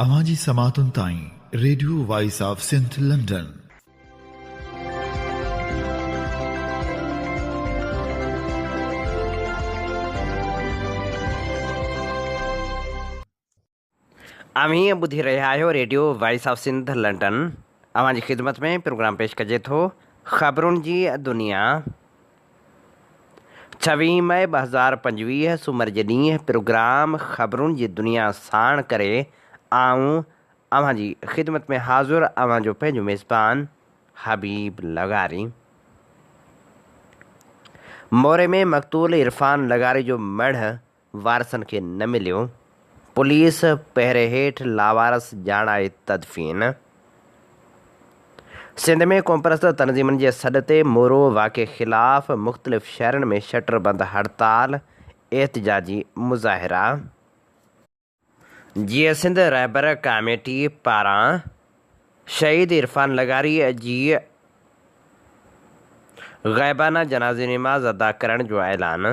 اوهان جي سماعتن تائين radio voice of Sindh London. اوهين ٻڌي رهيا آهيو radio voice of Sindh London. اوهان جي خدمت ۾ پروگرام پيش ڪجي ٿو خبرن جي دنيا. ڇويهين مئي 2025 سومر جي ڏينهن پروگرام خبرن جي دنيا ساڻ ڪري آئون اوهان جي خدمت ۾ حاضر اوهان جو پنهنجو ميزبان حبيب لغاري. موري ۾ مقتول عرفان لغاري جو مڙهه وارثن کي نه مليو، پوليس پهري هيٺ لاوارث ڄاڻائي تدفين. سنڌ ۾ قومپرست تنظيمن جي سڏ تي مورو واقعي خلاف مختلف شهرن ۾ شٽر بند هڙتال، احتجاجي مظاهرا. جيئي سنڌ رهبر ڪاميٽي پاران شهيد عرفان لغاري جي غائبانه جنازي نماز ادا ڪرڻ جو اعلان.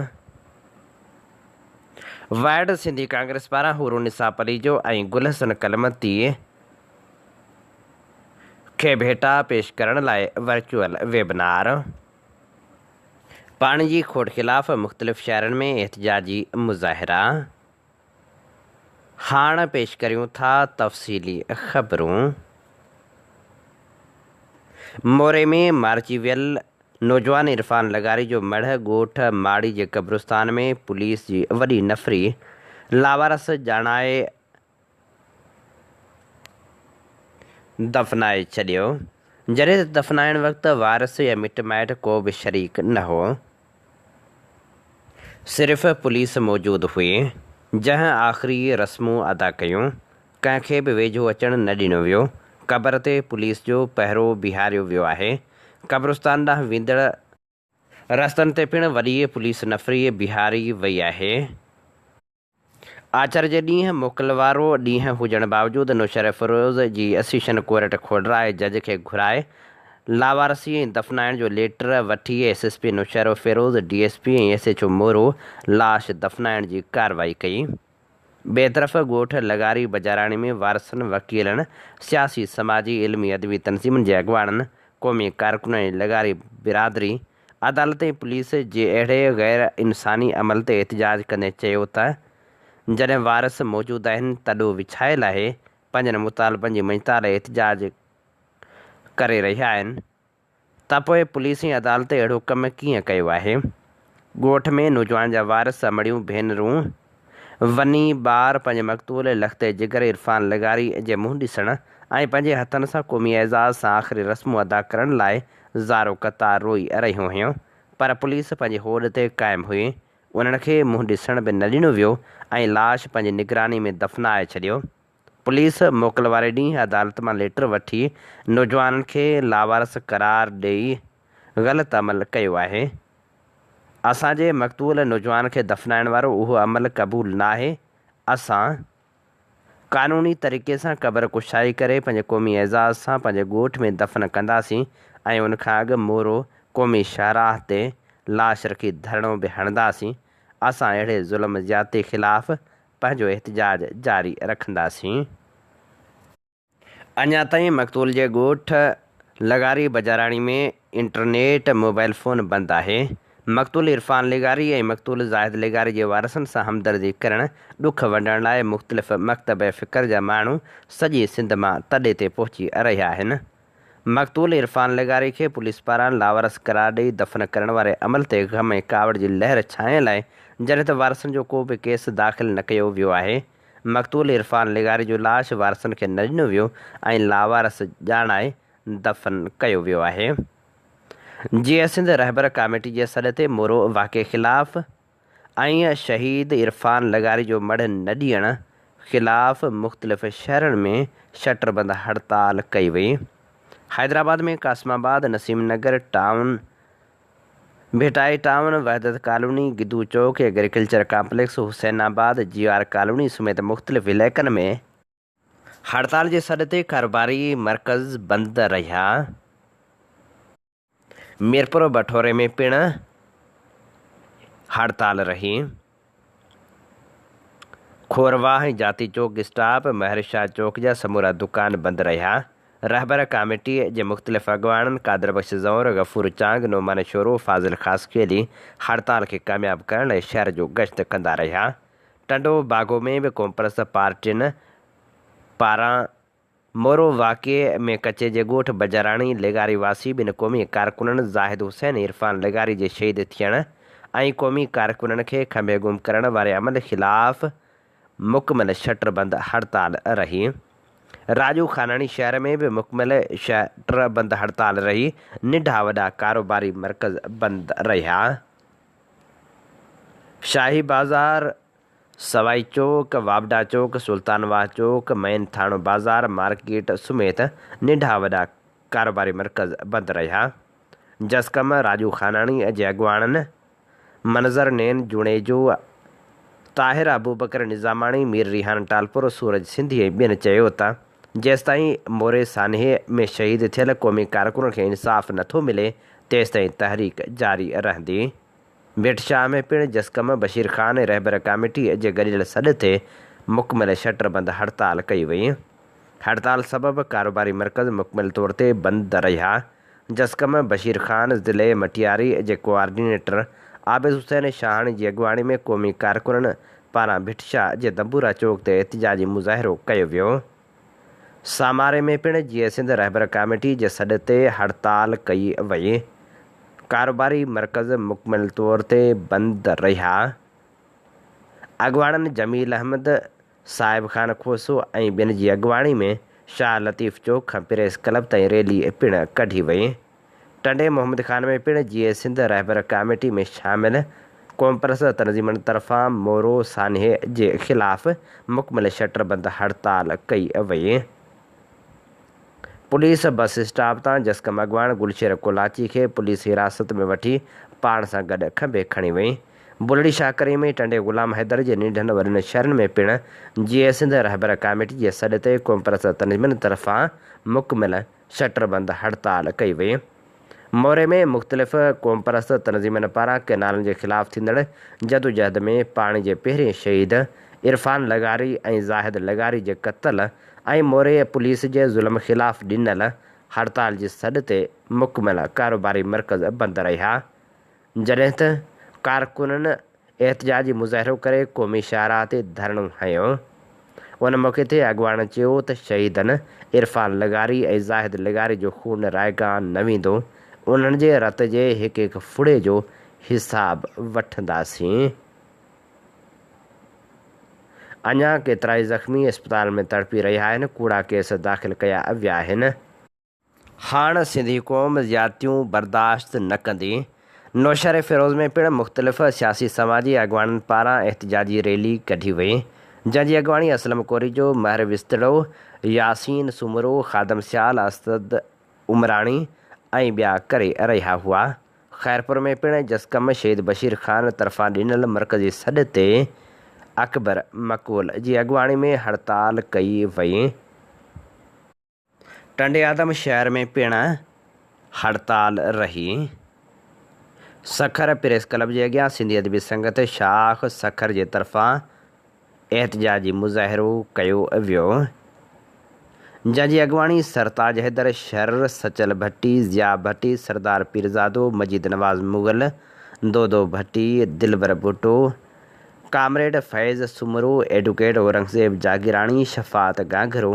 ورلڊ سنڌي ڪانگريس پاران حورالنساء پليجو ۽ گل حسن ڪلمتي کي ڀيٽا پيش ڪرڻ لاء ورچوئل ويبنار. پاڻي جي کوٽ خلاف مختلف شهرن ۾ احتجاجي مظاهرا. هاڻ پيش ڪريون ٿا تفصيلي خبرون. موري ۾ مارجي ويل نوجوان عرفان لغاري جو مڙهه ڳوٺ ماڙي جي قبرستان ۾ پوليس جي وڏي نفري لاوارث ڄاڻائي دفنائي ڇڏيو، جڏهن ته دفنائڻ وقت وارث يا مٽ مائٽ ڪو به شريڪ نه هو. صرف پوليس موجود هئي، جنهن آخري رسمون ادا ڪيون. ڪنهن کي به ويجهو اچڻ نه ڏنو ويو. قبر تي پوليس جو پهرو بيهاريو ويو آهي. قبرستان ڏانهن ويندڙ. رستن تي پڻ وڏي پوليس نفري بيهاري وئي آهي. آچر جي ڏينهن موڪل وارو ڏينهن هجڻ باوجود نوشهروفيروز جي سيشن ڪورٽ کوڙرائي جج کي گهرائي لاوارثي ۽ دفنائڻ جو ليٽر وٺي S S P Naushahro Feroze, D S P ۽ S H O Moro لاش دفنائڻ جي ڪارروائي ڪئي. ٻئي طرف ڳوٺ لغاري بجاراڻي ۾ وارثن، وڪيلن، سياسي، سماجي، علمي ادبي تنظيمن جي اڳواڻن، قومي ڪارڪنن ۽ لغاري برادري عدالت ۽ پوليس جي اهڙي غير انساني عمل تي احتجاج ڪندي چيو ته جڏهن وارث موجود آهن تڏو وڇايل آهي، پنهنجن مطالبن جي مڃتا لاء احتجاج ڪري رهيا آهن ته پوء پوليس ۽ عدالت اهڙو ڪم ڪيئن ڪيو آهي؟ ڳوٺ ۾ نوجوان جا وارث امڙيون ڀينرون وني ٻار پنهنجي مقتول لخت جگر عرفان لغاري جي منهن ڏسڻ ۽ پنهنجي هٿن سان قومي اعزاز سان آخري رسمون ادا ڪرڻ لاء زارو قطار روئي رهيون هيون پر پوليس پنهنجي هوڏ تي قائم هئي انهن کي منهن ڏسڻ به نه ڏنو ويو ۽ لاش پنهنجي نگراني ۾ دفنائي ڇڏيو. پوليس موڪل واري ڏينهن عدالت مان ليٽر وٺي نوجوانن کي لاوارث قرار ڏئي غلط عمل ڪيو آهي. اسان جي مقتول نوجوان کي دفنائڻ وارو اهو عمل قبول ناهي، اسان قانوني طريقي سان قبر ڪشائي ڪري پنهنجي قومي اعزاز سان پنهنجي ڳوٺ ۾ دفن ڪنداسين ۽ ان کان اڳ مورو قومي شاهراهه تي لاش رکي ڌرڻو به هڻنداسين، اسان اهڙي ظلم زيادتي خلاف پنهنجو احتجاج جاري رکنداسين. اڃا تائين مقتول جي ڳوٺ لغاري بجاراڻي ۾ انٽرنيٽ، موبائل فون بند آهي. مقتول عرفان لغاري ۽ مقتول زاهد لغاري جي وارثن سان همدردي ڪرڻ، ڏک ونڊڻ لاء مختلف مڪتبه فڪر جا ماڻهو سڄي سنڌ مان تڏي تي پهچي رهيا آهن. مقتول عرفان لغاري کي پوليس پاران لاوارث قرار ڏئي دفن ڪرڻ واري عمل تي غم ۽ ڪاوڙ جي لهر ڇانيل آهي، جڏهن ته وارثن جو ڪو به ڪيس داخل نه ڪيو ويو آهي. مقتول عرفان لغاري جو لاش وارثن کي نه ڏنو ويو ۽ لاوارث ڄاڻائي دفن ڪيو ويو آهي. جيئي سنڌ رهبر ڪاميٽي جي سڏ تي مورو واقعي خلاف ۽ شهيد عرفان لغاري جو مڙهه نه ڏيڻ خلاف مختلف شهرن ۾ شٽربند هڙتال ڪئي وئي. Hyderabad ۾ Qasimabad, Naseem Nagar town, Bhittai town, Wahdat colony, Guddu Chowk, agriculture complex, Hussainabad, G R colony سميت مختلف علائقن ۾ هڙتال جي سڏ تي ڪاروباري مرڪز بند رهيا. ميرپور بٺوري ۾ پڻ هڙتال رهي. کورواهه ۽ جاتي چوڪ اسٽاپ، مهر شاهه چوڪ جا سمورا دڪان بند رهيا. رهبر ڪاميٽي جي مختلف اڳواڻن قادر بخش زئور، غفور چانگ، نعمان شورو، فاضل خاصخيلي هڙتال کي ڪامياب ڪرڻ لاء شهر جو گشت ڪندا رهيا. ٽنڊو باگو ۾ به قومپرست پارٽين پاران مورو واقعي ۾ ڪچي جي ڳوٺ بجاراڻي لغاري واسي ٻن قومي ڪارڪنن زاهد حسين ۽ عرفان لغاري جي شهيد ٿيڻ ۽ قومي ڪارڪنن کي کنڀي گم ڪرڻ واري عمل خلاف مڪمل شٽر بند هڙتال رهي. راڄو خاناڻي شهر ۾ به مڪمل شٽر بند هڙتال رهي، ننڍا وڏا ڪاروباري مرڪز بند رهيا. شاهي بازار، سوائي چوڪ، واپڊا چوڪ، سلطان واهه چوڪ، مين ٿاڻو بازار، مارڪيٽ سميت ننڍا وڏا ڪاروباري مرڪز بند رهيا. جسقم راڄو خاناڻي جي اڳواڻن منظر نين جوڻيجو، طاهر ابوبڪر نظاماڻي، مير ريحان ٽالپر، سورج سنڌي ۽ ٻين چيو ته جيستائين موري سانحي ۾ شهيد ٿيل قومي ڪارڪنن کي انصاف نٿو ملي تيستائين تحريڪ جاري رهندي. ڀٽ شاهه ۾ پڻ جسقم بشير خان ۽ رهبر ڪاميٽي جي گڏيل سڏ تي مڪمل شٽر بند هڙتال ڪئي وئي. هڙتال سبب ڪاروباري مرڪز مڪمل طور تي بند رهيا. جسقم بشير خان ضلعي مٽياري جي ڪوآرڊينيٽر عابد حسين شاهاڻي جي اڳواڻي ۾ قومي ڪارڪنن پاران ڀٽ شاهه جي دنبورا چوڪ تي احتجاجي مظاهرو ڪيو ويو. ساماري ۾ پڻ جيئي سنڌ رهبر ڪاميٽي جي سڏ تي هڙتال ڪئي وئي، ڪاروباري مرڪز مڪمل طور تي بند رهيا، اڳواڻن جميل احمد، صاحب خان کوسو ۽ ٻين جي اڳواڻي ۾ شاهه لطيف چوڪ کان پريس ڪلب تائين ريلي پڻ ڪڍي وئي. ٽنڊي محمد خان ۾ پڻ جيئي سنڌ رهبر ڪاميٽي ۾ شامل قومپرست تنظيمن طرفان مورو سانحي جي خلاف مڪمل شٽر بند هڙتال ڪئي وئي. پوليس بس اسٽاپ تان جسقم اڳواڻ گلشير ڪولاچي کي پوليس حراست ۾ وٺي پاڻ سان گڏ کنڀي کڻي وئي. بلڙي شاهه ڪريم ۽ ٽنڊي غلام حيدر جي ننڍن وڏن شهرن ۾ پڻ جيئي سنڌ رهبر ڪاميٽي جي سڏ تي قومپرست تنظيمن طرفان مڪمل شٽر بند هڙتال ڪئي وئي. موري ۾ مختلف قومپرست تنظيمن پاران ڪئنالن جي خلاف ٿيندڙ جدوجهد ۾ پاڻي جي پهرين شهيد عرفان لغاري ۽ زاهد لغاري جي قتل ۽ موري پوليس جي ظلم خلاف ڏنل هڙتال جي سڏ تي مڪمل ڪاروباري مرڪز بند رهيا جڏهن ته ڪارڪنن احتجاجي مظاهرو ڪري قومي شاهراهه تي ڌرڻو هنيو. ان موقعي تي اڳواڻن چيو ته شهيدن عرفان لغاري ۽ زاهد لغاري جو خون رائيگان نه ويندو، انهن جي رت جي هڪ هڪ ڦڙي جو حساب وٺنداسين. اڃا ڪيترائي زخمي اسپتالن ۾ تڙپي رهيا آهن، ڪوڙا ڪيس داخل ڪيا ويا آهن. هاڻ سنڌي قوم زيادتيون برداشت نه ڪندي. نوشهري فيروز ۾ پڻ مختلف سياسي سماجي اڳواڻن پاران احتجاجي ريلي ڪڍي وئي، جنهن جي اڳواڻي اسلم ڪوريجو، مهر وستڙو، ياسين سومرو، خادم سيال، اسد عمراڻي ۽ ٻيا ڪري رهيا هئا. خيرپور ۾ پڻ جسقم شهيد بشير خان طرفان ڏنل مرڪزي سڏ تي اڪبر مقبول جي اڳواڻي ۾ هڙتال ڪئي وئي. ٽنڊي آدم شهر ۾ پڻ هڙتال رهي. سکر پريس ڪلب جي اڳيان سنڌي ادبي سنگت شاخ سکر جي طرفان احتجاجي مظاهرو ڪيو ويو، جنهن جي اڳواڻي سرتاج حيدر شر، سچل ڀٽي، ضياء ڀٽي، سردار پيرزادو، مجيد نواز مغل، دودو ڀٽي، دلبر ڀٽو، ڪامريڊ فيض سومرو، ايڊوڪيٽ اورنگزيب جاگيراڻي، شفاعت گانگهرو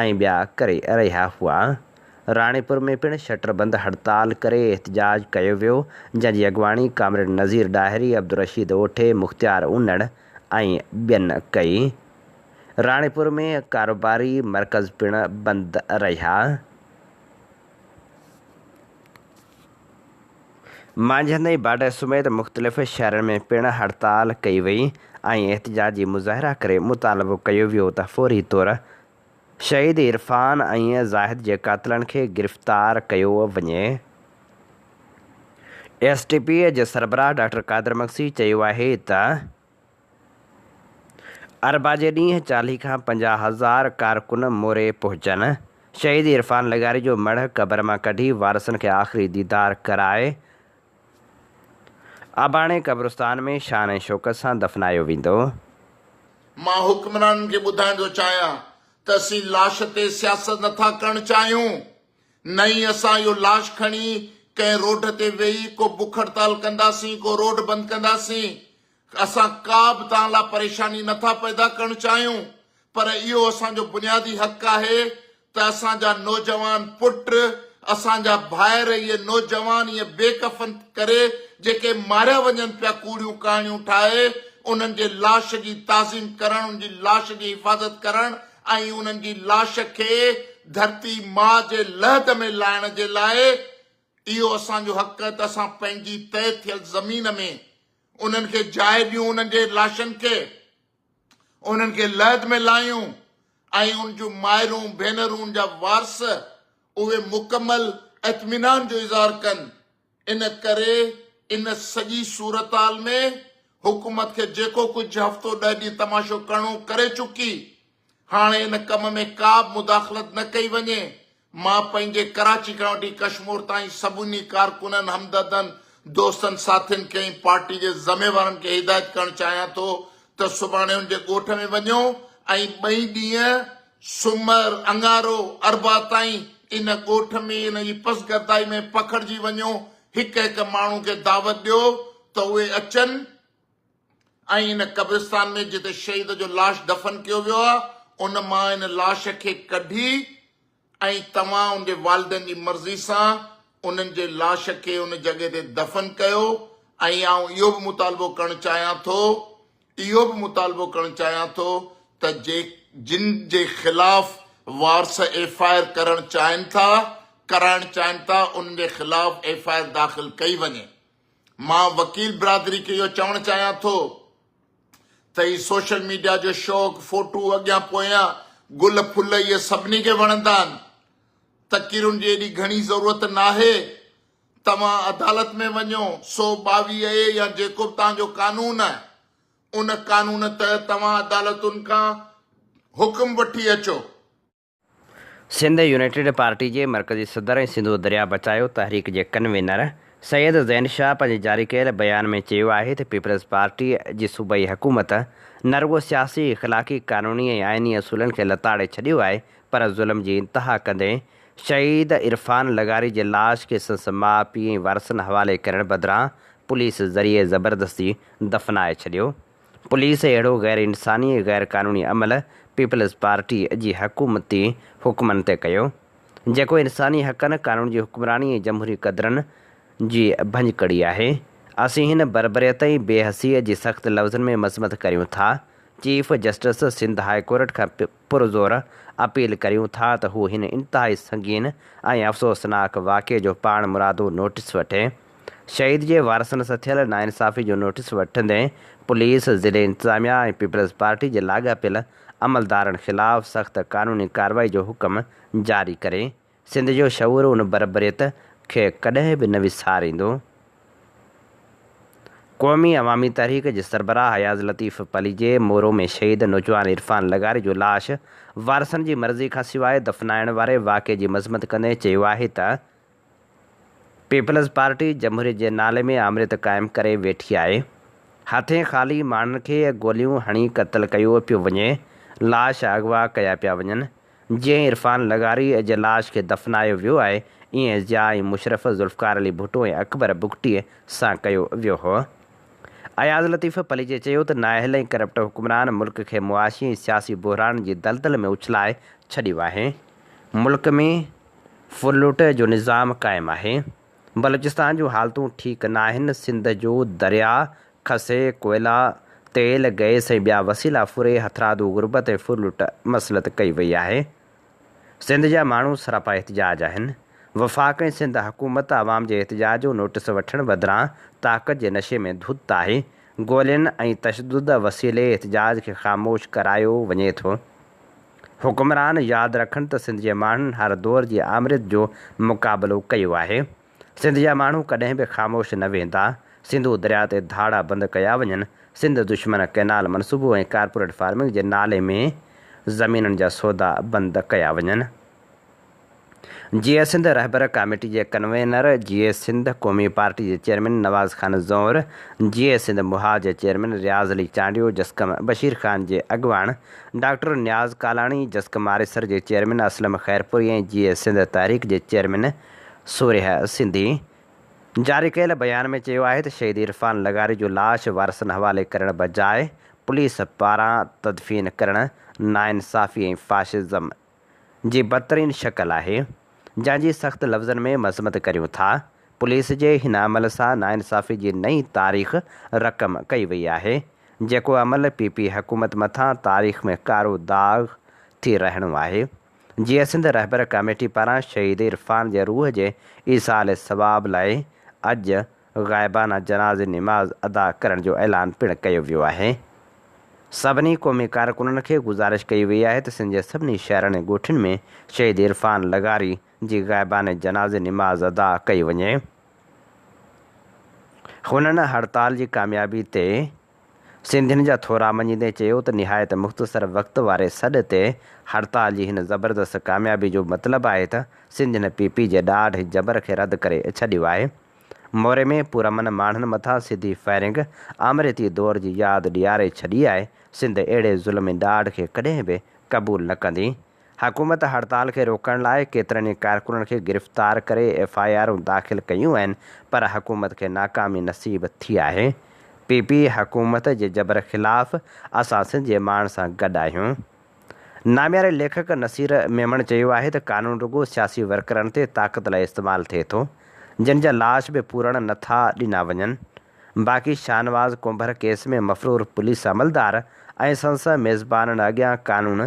۽ ٻيا ڪري رهيا هئا. راڻيپور ۾ پڻ شٽر بند هڙتال ڪري احتجاج ڪيو ويو، جنهن جي اڳواڻي ڪامريڊ نذير ڏاهري، عبدالرشيد اوٺي، مختيار انڙ ۽ ٻين ڪئي. راڻيپور ۾ ڪاروباري مرڪز پڻ بند رهيا. مانجهند ۽ باڊهه سميت مختلف شهرن ۾ پڻ هڙتال ڪئي وئي ۽ احتجاجي مظاهرا ڪري مطالبو ڪيو ويو ته فوري طور شهيد عرفان ۽ زاهد جي قاتلن کي گرفتار ڪيو وڃي. ايس ٽي پي جي سربراهه ڊاڪٽر قادر مگسي چيو آهي ته اربع جي ڏينهن 40 کان 50 هزار ڪارڪن موري پهچن. شهيد عرفان لغاري جو مڙهه قبر مان ڪڍي وارثن کي آخري ديدار ڪرائي اباڻي قبرستان ۾ شان ۽ شوڪت سان دفنايو ويندو. مان حڪمرانن کي ٻڌائڻ ٿو چاهيان ته اسين لاش تي سياست نٿا ڪرڻ چاهيون، نه ئي اسان اهو لاش کڻي ڪنهن روڊ تي ويهي ڪو بک هڙتال ڪنداسين، ڪو روڊ بند ڪنداسين. اسان ڪا به توهان لاء پريشاني نٿا پيدا ڪرڻ چاهيون، پر اهو اسان جو بنيادي حق آهي ته اسان جا نوجوان پٽ، اسان جا ڀائر اهي نوجوان ائين بي ڪفن ڪري جيڪي ماريا وڃن پيا ڪوڙيون ڪهاڻيون ٺاهي انهن جي لاش جي تعظيم ڪرڻ انهن جي لاش جي حفاظت ڪرڻ ۽ انهن جي لاش کي ڌرتي ماء جي لحد ۾ لائڻ جي لاء اهو اسان جو حق آهي ته اسان پنهنجي طئي ٿيل زمين ۾ انهن کي جاء ڏيون انهن جي لاشن کي انهن کي لحد ۾ لاهيون ۽ ان جون مائرون، ڀينرون، ان جا وارث اهي مڪمل اطمينان جو اظهار ڪن. ان ڪري ان سڄي صورتحال ۾ حڪومت کي جيڪو ڪجهه هفتو ڏهه ڏينهن تماشو ڪرڻو ڪري چڪي. هاڻي ان ڪم ۾ ڪا به مداخلت نه ڪئي وڃي. مان پنهنجي ڪراچي کان وٺي ڪشمور تائين سڀني ڪارڪنن، همدردن، دوستن، ساٿين کي ۽ پارٽي جي ذميوارن کي هدايت ڪرڻ چاهيان ٿو ته سڀاڻي ان جي ڳوٺ ۾ وڃو ۽ ٻئي ڏينهن سومر، اڱارو، اربع تائين ان ڳوٺ ۾ ان جي پسگردائي ۾ پکڙجي وڃو، هڪ هڪ ماڻهو کي دعوت ڏيو ته اهي اچن ۽ ان قبرستان ۾ جتي شهيد جو لاش دفن ڪيو ويو آهي ان مان ان لاش کي ڪڍي ۽ توهان ان جي والدين جي مرضي سان انهن جي لاش کي ان جڳهه تي دفن ڪيو ۽ آئون اهو به مطالبو ڪرڻ چاهيان ٿو اهو به مطالبو ڪرڻ چاهيان ٿو ته جي جن جي خلاف وارث ايف I R ڪرڻ چاهين ٿا ڪرائڻ چاهين ٿا انهن جي خلاف ايف I R داخل ڪئي وڃي. مان وڪيل برادري کي اهو چوڻ چاهيان ٿو ته هي سوشل ميڊيا جو شوق، فوٽو اڳيان پويان، گل ڦل اهي سڀني کي وڻندا آهن. تقريرن جي ايڏي گهڻي ضرورت ناهي. توهان عدالت ۾ وڃو، 122 اي يا جيڪو به توهان جو قانون آهي، ان قانون تحت توهان عدالتن کان حڪم وٺي اچو. سنڌ يونائيٽيڊ پارٽي جي مرڪزي صدر ۽ سنڌو درياء بچايو تحريڪ جي ڪنوينر سيد زين شاهه پنهنجي جاري ڪيل بيان ۾ چيو آهي ته پيپلز پارٽي جي صوبائي حڪومت نه رڳو سياسي، اخلاقي، قانوني ۽ آئيني اصولن کي لتاڙي ڇڏيو آهي پر ظلم جي انتها ڪندي شهيد عرفان لغاري جي لاش کي سندس ماء پيء ۽ وارثن حوالي ڪرڻ بدران پوليس ذريعي زبردستي دفنائي ڇڏيو. پوليس اهڙو غير انساني ۽ غير قانوني عمل پيپلز پارٽي جي حڪومتي حڪمن تي ڪيو، جيڪو انساني حقن، قانون جي حڪمراني ۽ جمهوري قدرن جي ڀڃڪڙي آهي. اسين هن بربريت ۽ بي حسيء جي سخت لفظن ۾ مذمت ڪريون ٿا. Chief justice Sindh high court کان پرزور اپيل ڪريون ٿا ته هو هن انتهائي سنگين ۽ افسوسناڪ واقعي جو پاڻمرادو نوٽيس وٺي. شهيد جي وارثن سان ٿيل ناانصافي جو نوٽيس وٺندي پوليس، ضلعي انتظاميا ۽ پيپلز پارٽي جي لاڳاپيل عملدارن خلاف سخت قانوني ڪارروائي جو حڪم جاري ڪري. سنڌ جو شعور ان بربريت کي ڪڏهن به نه وساريندو. قومي عوامي تحريڪ جي سربراهه اياز لطيف پليجي مورو ۾ شهيد نوجوان عرفان لغاري جو لاش وارثن جي مرضي کانسواء دفنائڻ واري واقعي جي مذمت ڪندي چيو آهي ته پيپلز پارٽي جمهوريت جي نالي ۾ آمريت قائم ڪري ويٺي آهي. هٿين خالي ماڻهن کي گوليون هڻي قتل ڪيو پيو وڃي، لاش اغوا ڪيا پيا وڃن. جيئن عرفان لغاري جي لاش کي دفنايو ويو آهي، ايئن ضياء ۽ مشرف، ذوالفقار علي ڀٽو ۽ اڪبر بگٽي سان ڪيو ويو هو. اياز لطيف پليجي چيو ته نااهل ۽ ڪرپٽ حڪمران ملڪ کي معاشي ۽ سياسي بحران جي دلدل ۾ اڇلائي ڇڏيو آهي. ملڪ ۾ ڦرلٽ جو نظام قائم آهي. بلوچستان جون حالتون ٺيڪ ناهن، سنڌ جو درياء کسي ڪوئلا، تيل، گئس ۽ ٻيا وسيلا ڦري هٿرادو غربت ۽ ڦرلٽ مسلط ڪئي وئي آهي. سنڌ جا ماڻهو سراپا احتجاج آهن. وفاق ۽ سنڌ حڪومت عوام جي احتجاج جو نوٽيس وٺڻ بدران طاقت جي نشي ۾ ڌت آهي. گولين ۽ تشدد وسيلي احتجاج کي خاموش ڪرايو وڃي ٿو. حڪمران ياد رکن ته سنڌ جي ماڻهن هر دور جي آمريت جو مقابلو ڪيو آهي. سنڌ جا ماڻهو ڪڏهن به خاموش نه ويهندا. سنڌو درياء تي ڌاڙا بند ڪيا وڃن. سنڌ دشمن ڪئنال منصوبو ۽ ڪارپوريٽ فارمنگ جي نالي ۾ زمينن جا سودا بند ڪيا وڃن. جيئي سنڌ رهبر ڪاميٽي جي ڪنوينر جيئي سنڌ قومي پارٽي جي چيئرمين نواز خان زئور، جيئي سنڌ محاذ جي چيئرمين رياض علي چانڊيو، جسقم بشير خان جي اڳواڻ ڊاڪٽر نياز ڪالاڻي، جسقم آريسر جي چيئرمين اسلم خيرپوري ۽ جيئي سنڌ تحريڪ جي چيئرمين سورهيه سنڌي جاري ڪيل بيان ۾ چيو آهي ته شهيد عرفان لغاري جو لاش وارثن حوالي ڪرڻ بجاء پوليس پاران تدفين ڪرڻ ناانصافي ۽ فاشزم جي بدترين شڪل آهي، جنهن جي سخت لفظن ۾ مذمت ڪريون ٿا، پوليس جي هن عمل سان ناانصافي جي نئين تاريخ رقم ڪئي وئي آهي، جيڪو عمل پي پي حڪومت مٿان تاريخ ۾ ڪارو داغ ٿي رهڻو آهي. جيئي سنڌ رهبر ڪاميٽي پاران شهيد عرفان جي روح جي ايصال ثواب لاء اڄ غائبانه جنازي نماز ادا ڪرڻ جو اعلان پڻ ڪيو ويو آهي. سڀني قومي ڪارڪنن کي گذارش ڪئي وئي آهي ته سنڌ جي سڀني شهرن ۽ ڳوٺن ۾ شهيد عرفان لغاري جي غائبانه جنازي نماز ادا ڪئي وڃي. هنن هڙتال جي ڪاميابي تي سنڌين جا ٿورا مڃيندي چيو ته نهايت مختصر وقت واري سڏ تي هڙتال جي هن زبردست ڪاميابي جو مطلب آهي ته سنڌين پي پي جي ڏاڍ ۽ جبر کي رد ڪري ڇڏيو آهي. موري ۾ پرامن ماڻهن مٿان سڌي فائرنگ آمريتي دور جي ياد ڏياري ڇڏي آهي، سنڌ اهڙي ظلم ۽ ڏاڍ کي ڪڏهن به قبول نه ڪندي. حڪومت هڙتال کي روڪڻ لاء ڪيترن ئي ڪارڪنن کي گرفتار ڪري ايف I آرون داخل ڪيون آهن پر حڪومت کي ناڪامي نصيب ٿي آهي. پي پي حڪومت جي جبر خلاف اسان سنڌ جي ماڻهن سان گڏ آهيون. نامياري ليکڪ نصير ميمڻ چيو آهي ته قانون رڳو سياسي ورڪرن تي طاقت لاء استعمال ٿئي ٿو جن جا لاش به پورڻ نه ٿا ڏنا وڃن. باقي شاهنواز ڪنڀر ڪيس ۾ مفرور پوليس عملدار ۽ سندس ميزبانن اڳيان قانون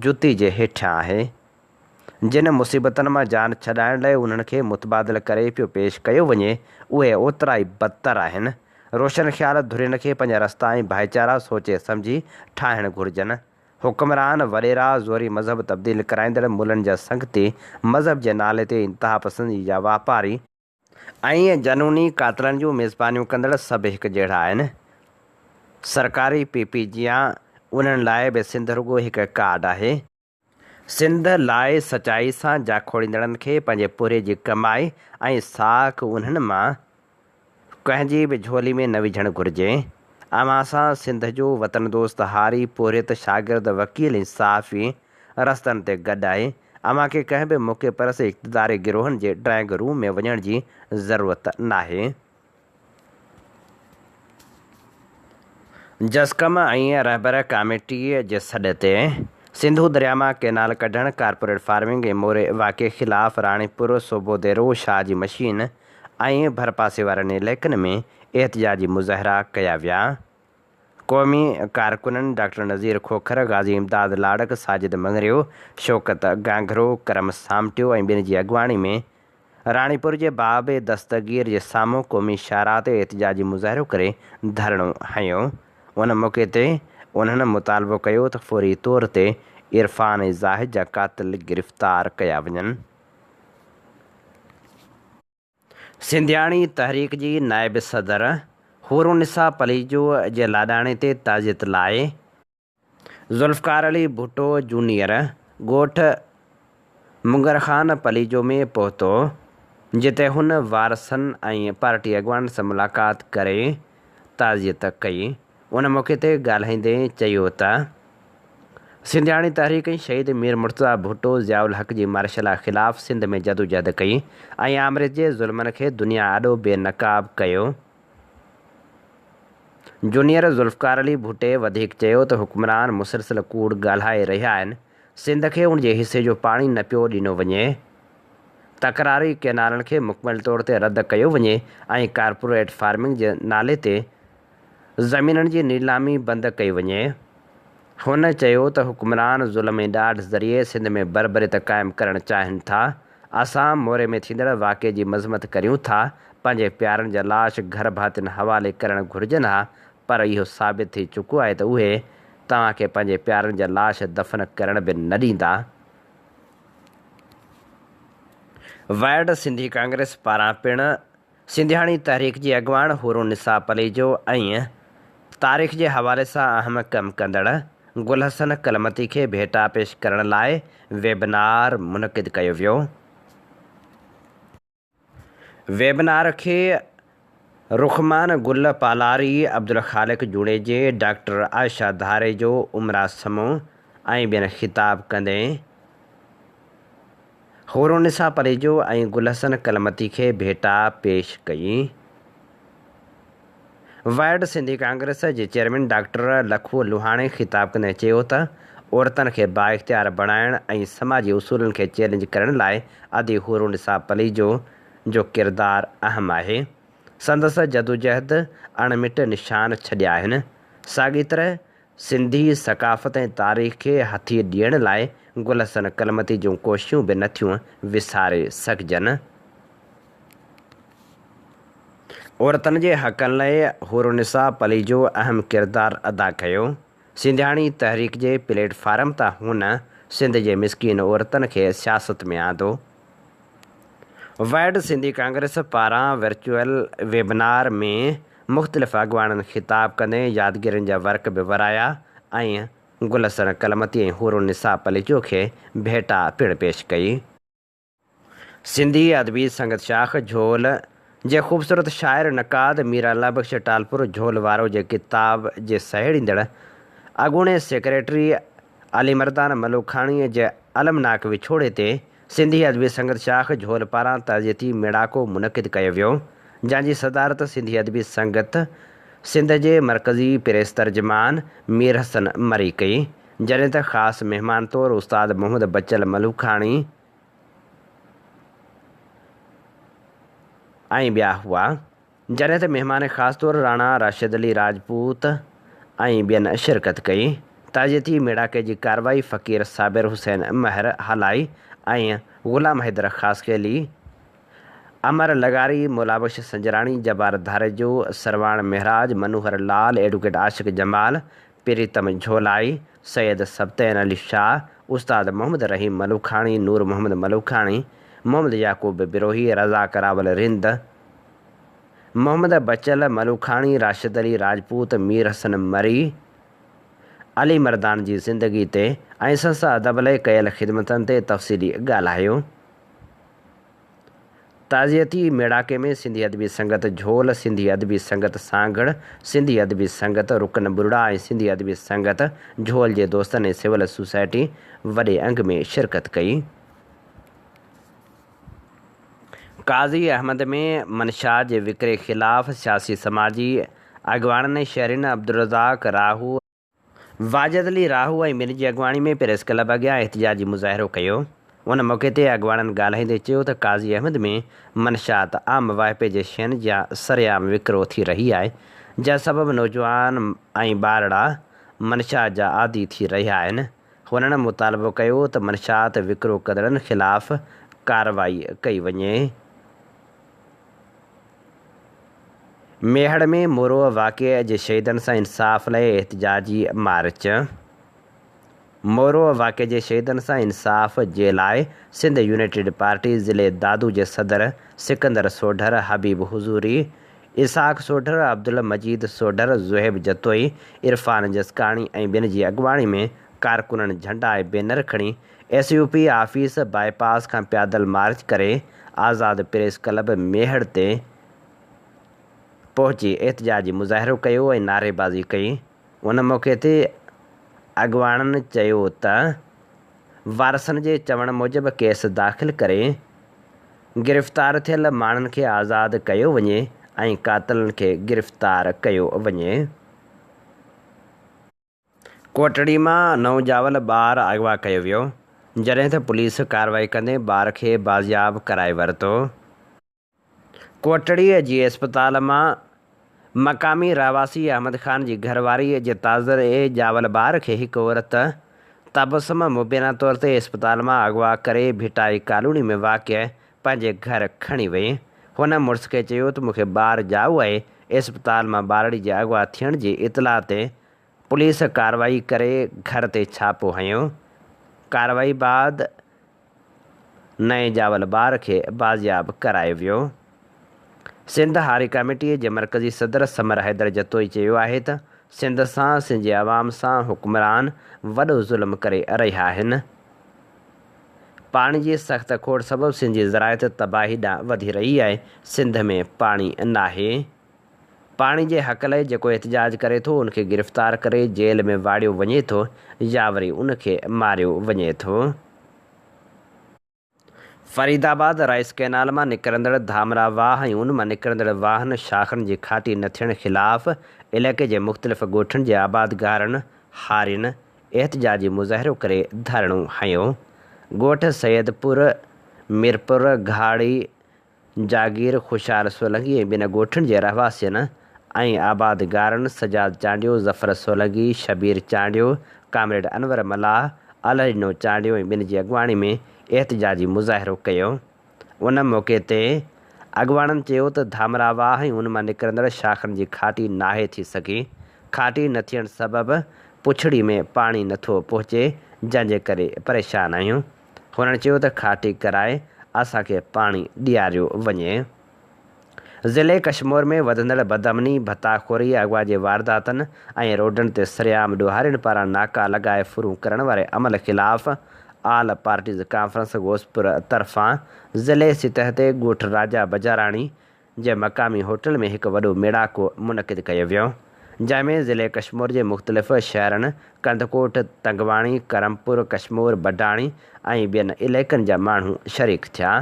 جتي جي هيٺيان آهي. جن مصيبتن مان جان ڇڏائڻ لئه انهن کي متبادل ڪري پيو پيش ڪيو وڃي، اهي اوترا ئي بدتر آهن. روشن خيال ڌرين کي پنهنجا رستا ۽ ڀائيچارا سوچي سمجهي ٺاهڻ گهرجن. حڪمران، وڏيرا، زوري مذهب تبديل ڪرائيندڙ ملن جا سنگتي، مذهب جي نالي تي انتهاپسندي جا واپاري، ۽ جنوني قاتلن جون ميزبانيون ڪندڙ سڀ هڪ جهڙا آهن. سرڪاري پي پي جيان انهن لاء به سنڌ رڳو هڪ ڪارڊ آهي. سنڌ لاء سچائي سان جاکوڙيندڙن کي پنهنجي پورهيي جي ڪمائي ۽ ساک انهن مان ڪنهن جي به جهولي ۾ نه وجهڻ گهرجي. اوهان سان سنڌ جو وطن دوست هاري، پورهيت، شاگرد، وڪيل ۽ صحافي رستن تي گڏ آهي. اوهان کي ڪنهن به موقعي پرست اقتداري گروهن جي ڊرائنگ روم ۾ وڃڻ جي ضرورت ناهي. جسقم ۽ رهبر ڪاميٽي جي سڏ تي سنڌو درياء مان ڪئنال ڪڍڻ، ڪارپوريٽ فارمنگ ۽ موري واقعي خلاف راڻيپور، صوبوديرو، شاهه جي مشين ۽ ڀرپاسي وارن علائقن ۾ احتجاجي مظاهرا ڪيا ويا. قومي ڪارڪنن ڊاڪٽر نذير کوکر، غازي امداد لاڙڪ، ساجد مڱريو، شوڪت گانگهرو، ڪرم سامٽيو ۽ ٻين جي اڳواڻي ۾ راڻيپور جي باب دستگير جي سامهون قومي شاهراهه تي احتجاجي مظاهرو ڪري ڌرڻو هنيو. ان موقعي تي انهن مطالبو ڪيو ته فوري طور تي عرفان ۽ زاهد جا قاتل گرفتار ڪيا وڃن. سنڌياڻي تحريڪ جي نائب صدر حورالنساء پليجو جي لاڏاڻي تي تعزيت لاء ذوالفقار علي ڀٽو جونيئر ڳوٺ منگر خان پليجو ۾ پهتو، جتي هن وارثن ۽ پارٽي اڳواڻن سان ملاقات ڪري تعزيت ڪئي. ان موقعي تي ڳالهائيندي چيو ته سنڌياڻي تحريڪ ۽ شهيد مير مرتضيٰ ڀٽو ضياء الحق جي مارشلا خلاف سنڌ ۾ جدوجهد ڪئي ۽ آمريت جي ظلمن کي دنيا آڏو بي نقاب ڪيو. جونيئر ذوالفقار علي ڀٽي وڌيڪ چيو ته حڪمران مسلسل ڪوڙ ڳالهائي رهيا آهن، سنڌ کي ان جي حصي جو پاڻي نه پيو ڏنو وڃي، تڪراري ڪئنالن کي مڪمل طور تي رد ڪيو وڃي ۽ ڪارپوريٽ فارمنگ جي نالي تي زمينن جي نيلامي بند ڪئي وڃي. هن چيو ته حڪمران ظلم ۽ ڏاڍ ذريعي سنڌ ۾ بربريت قائم ڪرڻ چاهين ٿا، اسان موري ۾ ٿيندڙ واقعي جي مذمت ڪريون ٿا، پنهنجي پيارن جا لاش گهر ڀاتين حوالي ڪرڻ گهرجن ها پر اهو ثابت ٿي چڪو آهي ته اهي توهان کي پنهنجي پيارن جا لاش دفن ڪرڻ به نه ڏيندا. ورلڊ سنڌي ڪانگريس پاران پڻ سنڌياڻي تحريڪ جي اڳواڻ حورالنساء پليجو ۽ تاريخ جي حوالي سان اهم ڪم ڪندڙ گل حسن ڪلمتي کي ڀيٽا پيش ڪرڻ لاء ويبنار منعقد ڪيو ويو. ويبنار کي رخمان گل پالاري، عبدالخالق جوڻيجي، ڊاڪٽر عائشه ڌاريجو، عمرا سمون ۽ ٻين خطاب ڪندي حورالنساء پليجو ۽ گل حسن ڪلمتي کي ڀيٽا پيش ڪئي. ورلڊ سنڌي ڪانگريس جي چيئرمين ڊاڪٽر لکو لوهاڻي خطاب ڪندي چيو ته عورتن کي بااختيار بڻائڻ ۽ سماجي اصولن کي چئلينج ڪرڻ لاء ادي حورالنساء پليجو جو ڪردار اهم آهي. سندس جدوجهد اڻ مٽ نشان ڇڏيا آهن. ساڳي طرح سنڌي ثقافت ۽ تاريخ کي هٿي ڏيڻ لاء گل حسن ڪلمتي جون ڪوششون به نٿيون وساري سگهجن. عورتن جي حقن لئه حورالنساء پليجو اهم ڪردار ادا ڪيو. سنڌياڻي تحريڪ جي پليٽ فارم تان هن سنڌ جي مسڪين عورتن کي سياست ۾ آندو. ورلڊ سنڌي ڪانگريس پاران ورچوئل ويبنار ۾ مختلف اڳواڻن خطاب ڪندي يادگيرين جا ورق به ورايا ۽ گل حسن ڪلمتي ۽ حورالنساء پليجو کي ڀيٽا پڻ پيش ڪئي. سنڌي ادبي سنگت شاخ جهول جي خوبصورت شاعر نقاد مير الله بخش ٽالپر جهول وارو جي ڪتاب جي سهيڙيندڙ اڳوڻي سيڪريٽري علي مردان ملوکاڻيء جي المناڪ وڇوڙي تي سنڌي ادبي سنگت شاخ جهول پاران تعزيتي ميڙاڪو منعقد ڪيو ويو جنهن جي صدارت سنڌي ادبي سنگت سنڌ جي مرڪزي پريس ترجمان مير حسن مري ڪئي جڏهن ته خاص مهمان طور استاد محمد بچل ملوکاڻي ۽ ٻيا هئا، جڏهن ته مهمان خاص طور راڻا راشد علي راجپوت ۽ ٻين شرڪت ڪئي. تعزيتي ميڙاڪي جي ڪارروائي فقير صابر حسين مهر هلائي ۽ غلام حيدر خاصخيلي، امر لغاري، مولابخش سنجراڻي، جبار ڌاريجو، سرواڻ مهراج، منوهر لال، ايڊوڪيٽ عاشق جمال، پريتم جهولائي، سيد سبطين علي شاهه، استاد محمد رحيم ملوکاڻي، نور محمد ملوکاڻي، محمد يعقوب بروهي، رزاق راول رند، محمد بچل ملوکاڻي، راشد علي راجپوت، مير حسن مري، علي مردان جي زندگي تي ۽ سنس ادب لئه ڪيل خدمتن تي تفصيلي ڳالهايو. تعزيتي ميڙاڪي ۾ سنڌي ادبي سنگت جهول، سنڌي ادبي سنگت سانگهڙ، سنڌي ادبي سنگت رڪن ٻرڙا ۽ سنڌي ادبي سنگت جهول جي دوستن ۽ سول سوسائٽي وڏي انگ ۾ شرڪت ڪئي. قاضي احمد ۾ منشيات جي وڪري خلاف سياسي سماجي اڳواڻن ۽ شهرين عبدالرزاق راهو، واجد علي راهو ۽ ٻين جي اڳواڻي ۾ پريس ڪلب اڳيان احتجاجي مظاهرو ڪيو. ان موقعي تي اڳواڻن ڳالهائيندي چيو ته قاضي احمد ۾ منشيات عام واهپي جي شين جيان سرعام وڪرو ٿي رهي آهي، جنهن سبب نوجوان ۽ ٻارڙا منشيات جا عادي ٿي رهيا آهن. هنن مطالبو ڪيو ته منشيات وڪرو ڪندڙن خلاف ڪارروائي ڪئي وڃي. ميهڙ ۾ مورو واقعي جي شهيدن سان انصاف لاء احتجاجي مارچ. مورو واقعي جي شهيدن سان انصاف جي لاء سنڌ يونائيٽيڊ پارٽي ضلعي دادو جي صدر سڪندر سوڍر، حبيب حضوري، اسحاق سوڍر، عبدالمجيد سوڍر، زوهيب جتوئي، عرفان جسڪاڻي ۽ ٻين جي اڳواڻي ۾ ڪارڪنن جهنڊا ۽ بينر کڻي S U P office bypass کان پيادل مارچ ڪري آزاد پريس ڪلب ميهڙ تي پهچي احتجاجي مظاهرو ڪيو ۽ نعريبازي ڪئي. ان موقعي تي اڳواڻن چيو ته وارثن جي چوڻ موجب ڪيس داخل ڪري گرفتار ٿيل ماڻهن کي آزاد ڪيو وڃي ۽ قاتلن کي گرفتار ڪيو وڃي. ڪوٽڙي مان نئون ڄاول ٻار اغوا ڪيو ويو، جڏهن ته پوليس ڪارروائي ڪندي ٻار کي بازياب ڪرائي ورتو. ڪوٽڙي جي اسپتال مان مقامي رهواسي احمد خان جي گهرواري جي تازي ڄاول ٻار کي هڪ عورت تبسم مبينا طور تي اسپتال مان اغوا ڪري ڀٽائي ڪالوني ۾ واقع پنهنجي گهر کڻي وئي. هن مڙس کي چيو ته مون کي ٻار ڄائو آهي، اسپتال مان ٻارڙي جي اغوا ٿيڻ جي اطلاع تي پوليس ڪارروائي ڪري گهر تي ڇاپو هنيو، ڪارروائي بعد نئين ڄاول ٻار کي بازياب ڪرايو ويو. سنڌ هاري ڪاميٽي جي مرڪزي صدر ثمر حيدر جتوئي چيو آهي ته سنڌ سان سنڌ جي عوام سان حڪمران وڏو ظلم ڪري رهيا آهن. پاڻي جي سخت کوٽ سبب سنڌ جي زراعت تباهي ڏانهن وڌي رهي آهي، سنڌ ۾ پاڻي ناهي. پاڻي جي حق لئه جيڪو احتجاج ڪري ٿو ان کي گرفتار ڪري جيل ۾ واڙيو وڃي ٿو يا وري ان کي ماريو وڃي ٿو. فريد آباد رائيس ڪئنال مان نڪرندڙ ڌامرا واهه ۽ ان مان نڪرندڙ واهن شاخن جي کاٽي نه ٿيڻ خلاف علائقي جي مختلف ڳوٺن جي آبادگارن، هارين احتجاجي مظاهرو ڪري ڌرڻو هنيو. ڳوٺ سيد پور، ميرپور، گهاڙي، جاگير، خوشحال سولنگي ۽ ٻين ڳوٺن جي رهواسين ۽ آبادگارن سجاد چانڊيو، ظفر سولنگي، شبير چانڊيو، ڪامريڊ انور ملاح، الهڏنو چانڊيو ۽ ٻين جي اڳواڻي ۾ احتجاجي مظاهرو ڪيو. ان موقعي تي اڳواڻن چيو ته ڌامرا واهه ۽ ان مان نڪرندڙ شاخن جي کاٽي ناهي ٿي سگهي، کاٽي نه ٿيڻ سبب پڇڙي ۾ پاڻي نٿو پهچي جنهن جي ڪري پريشان آهيون. هنن چيو ته کاٽي ڪرائي اسان کي پاڻي ڏياريو وڃي. ضلعي ڪشمور ۾ وڌندڙ بدامني، ڀتاخوري، اغوا جي وارداتن ۽ روڊن تي سرعام ڏوهارين پاران ناڪا لڳائي ڦرون ڪرڻ واري عمل خلاف آل پارٽيز ڪانفرنس غوثپور طرفان ضلعي سطح تي ڳوٺ راجا بجاراڻي جي مقامي هوٽل ۾ هڪ وڏو ميڙاڪو منعقد ڪيو ويو، جنهن ۾ ضلعي ڪشمور جي مختلف شهرن ڪنڌڪوٽ، تنگواڻي، ڪرمپور، ڪشمور، بڊاڻي ۽ ٻين علائقن جا ماڻهو شريڪ ٿيا.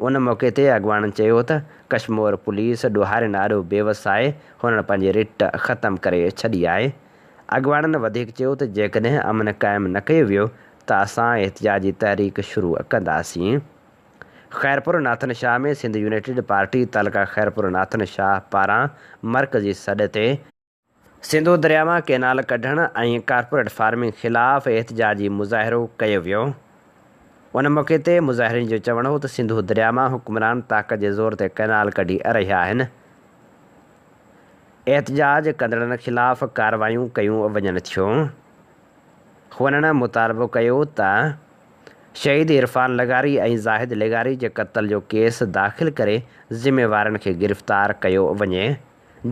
ان موقعي تي اڳواڻن چيو ته ڪشمور پوليس ڏوهارين آڏو بيوس آهي، هنن پنهنجي رٽ ختم ڪري ڇڏي آهي. اڳواڻن وڌيڪ چيو ته جيڪڏهن امن قائم نه ڪيو ويو ته اسان احتجاجي تحريڪ شروع ڪنداسين. خيرپور ناٿن شاهه ۾ سنڌ يونائيٽيڊ پارٽي تعلقه خيرپور ناٿن شاهه پاران مرڪزي سڏ تي سنڌو درياء مان ڪئنال ڪڍڻ ۽ ڪارپوريٽ فارمنگ خلاف احتجاجي مظاهرو ڪيو ويو. ان موقعي تي مظاهرين جو چوڻ هو ته سنڌو درياء مان حڪمران طاقت جي زور تي ڪئنال ڪڍي رهيا آهن، احتجاج ڪندڙن خلاف ڪارروايون ڪيون وڃن ٿيون. هنن مطالبو ڪيو ته شهيد عرفان لغاري ۽ زاهد لغاري جي قتل جو ڪيس داخل ڪري ذميوارن کي گرفتار ڪيو وڃي.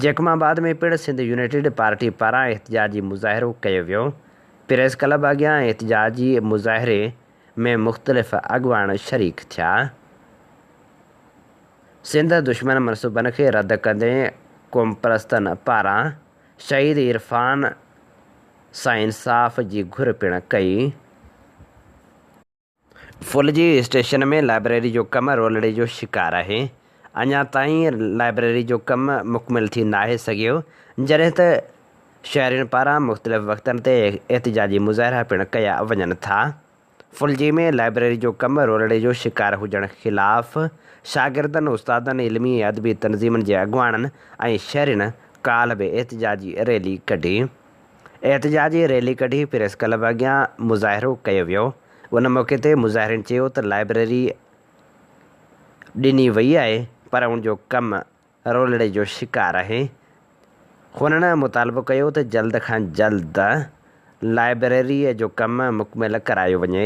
جيڪب آباد ۾ پڻ سنڌ يونائيٽيڊ پارٽي پاران احتجاجي مظاهرو ڪيو ويو. پريس ڪلب اڳيان احتجاجي مظاهري ۾ مختلف اڳواڻ شريڪ ٿيا. سنڌ دشمن منصوبن کي رد ڪندي قومپرستن پاران شهيد عرفان سان انصاف جي گهر پڻ ڪئي. ڦلجي اسٽيشن ۾ لائبريري جو ڪم رولڙي جو شڪار آهي. اڃا تائين لائبريري جو ڪم مڪمل ٿي ناهي سگهيو، جڏهن ته شهرين پاران مختلف وقتن تي احتجاجي مظاهرا پڻ ڪيا وڃن ٿا. ڦلجي ۾ لائبريري جو ڪم رولڙي جو شڪار هجڻ خلاف شاگردن، استادن، علمي ۽ ادبي تنظيمن جي اڳواڻن ۽ شهرين ڪالهه به احتجاجي ريلي ڪڍي. احتجاجي ريلي ڪڍي پريس ڪلب اڳيان مظاهرو ڪيو ويو. ان موقعي تي مظاهرين چيو ته لائبريري ڏني وئي آهي پر ان جو ڪم رولڙي جو شڪار آهي. هنن مطالبو ڪيو ته جلد کان جلد لائبريريء جو ڪم مڪمل ڪرايو وڃي.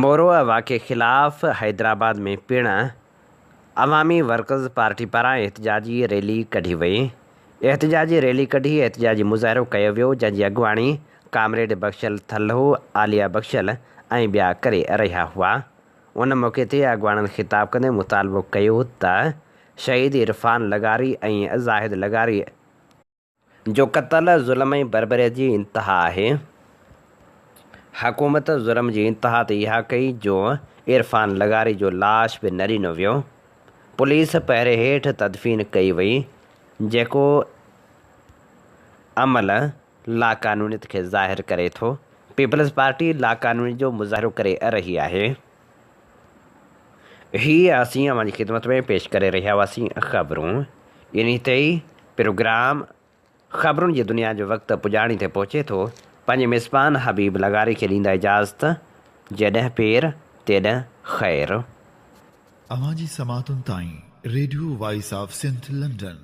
مورو واقعي خلاف حيدرآباد ۾ پڻ عوامي ورڪرز پارٽي پاران احتجاجي ريلي ڪڍي وئي. احتجاجي ريلي ڪڍي احتجاجي مظاهرو ڪيو ويو، جنهن جي اڳواڻي ڪامريڊ بخشل ٿلهو، عاليه بخشل ۽ ٻيا ڪري رهيا هئا. ان موقعي تي اڳواڻن خطاب ڪندي مطالبو ڪيو ته شهيد عرفان لغاري ۽ زاهد لغاري جو قتل ظلم ۽ بربريت جي انتها آهي. حڪومت ظلم جي انتها ته اها ڪئي جو عرفان لغاري جو لاش به نه ڏنو ويو. پوليس پهري هيٺ تدفين ڪئي وئي جيڪو عمل لاقانونيت کي ظاهر ڪري ٿو. پيپلز پارٽي لاقانونيت جو مظاهرو ڪري رهي آهي. هي اسين اوهان جي خدمت ۾ پيش ڪري رهيا هئاسين خبرون. انهي تي ئي پروگرام خبرن جي دنيا جو وقت پڄاڻي تي پهچي ٿو. پنهنجي ميزبان حبيب لغاري کي ڏيندا اجازت. جيڏهن پير تيڏهن خير. اوهان جي سماعتن تائين radio voice of Sindh London.